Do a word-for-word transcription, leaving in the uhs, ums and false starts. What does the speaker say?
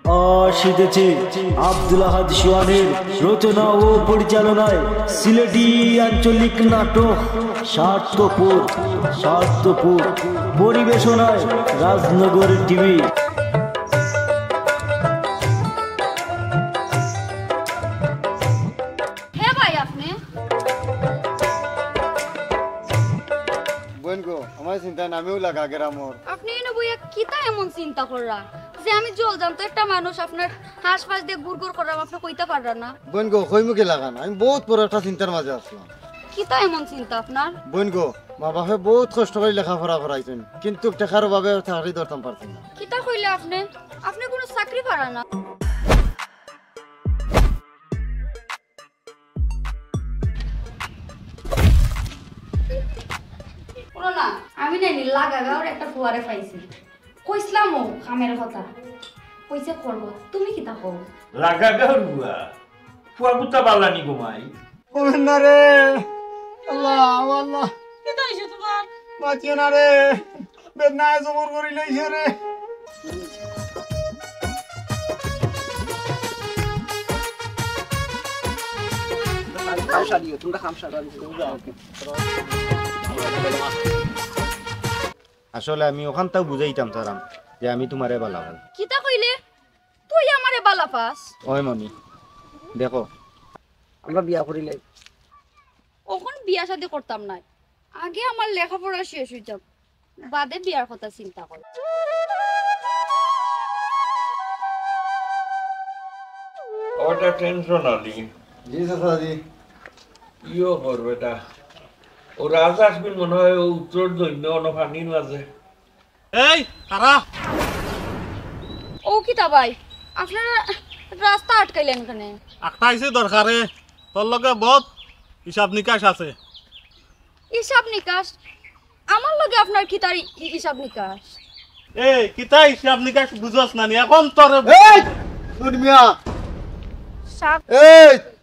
আজ এসেছে আব্দুল আহাদ সোহানের রচনা ও পরিচালনায় সিলেটি আঞ্চলিক নাটক স্বার্থপর। স্বার্থপর পরিবেশনায় রাজনগর টিভি। হে ভাই, আপনি? বোন গো, আমার চিন্তায় নামেও লাগা গ্রামর। আপনি এনে বইয়া কিতা এমন চিন্তা কররা যে আমি জলজান্ত একটা মানুষ আপনার হাঁস ফাঁস দিয়ে গুড় গুড় করলাম, আপনি কইতা পাররা না? বোন গো, কই মুখে লাগান, আমি বহুত বড় একটা চিন্তার মাঝে আসলাম। কিতা এমন চিন্তা আপনার? বোন গো, মা বাপে বহুত কষ্ট করে লেখাপড়া করাইছেন, কিন্তু টেকার অভাবে চাকরি ধরতাম পারছি না। কিতা কইলে আপনি? আপনি কোনো চাকরি পারা না। শুনো না, আমি না নি লাগা গাঁওর একটা ফুয়ারে পাইছি। কইছিলাম ও কামের কথা, কইছে করবো। তুমি কিতা কও? লাগা গাঁওর ফুয়া, ফুয়া কুত্তা বালানি গো মাই। ও না রে, আল্লাহ, ও আল্লাহ। কিতা হইছে তোমার? বাঁচিও না রে, বেদনায় জবর করি লইছে রে। খামসা দিও, তোমরা খামসা দাও, তোমরা যাও। আসলে আমি ওখানটাও বুঝাইতাম চারাম যে আমি তোমারে বালা পাই। কিতা কইলে? তুই আমারে বালা পাস? ওই মনি, দেখো, আমরা বিয়া করিলাই। অখন বিয়া শাদি করতাম নায়, আগে আমার লেখাপড়া শেষ হইতাম, বাদে বিয়ার কথা চিন্তা কর। ওটা টেনশন আলি। জি চাচা, জি। ইয়ো কর বেটা, ও রাজ আসবিন মনে হয় ও উত্তর দৈন্য অন পানির মাঝে। এই, খারা। ও কিতা ভাই, আপনারা রাস্তা আটকাইলেন কেনে? একটা আইছি দরকারে, তোর লগে বহুত হিসাব নিকাশ আছে। হিসাব নিকাশ? আমার লগে আপনার কিতার হি-, হিসাব নিকাশ? এই, কিতা হিসাব নিকাশ বুঝস না নি? এখন তোর এই, নুন মিয়া। সাব- এই,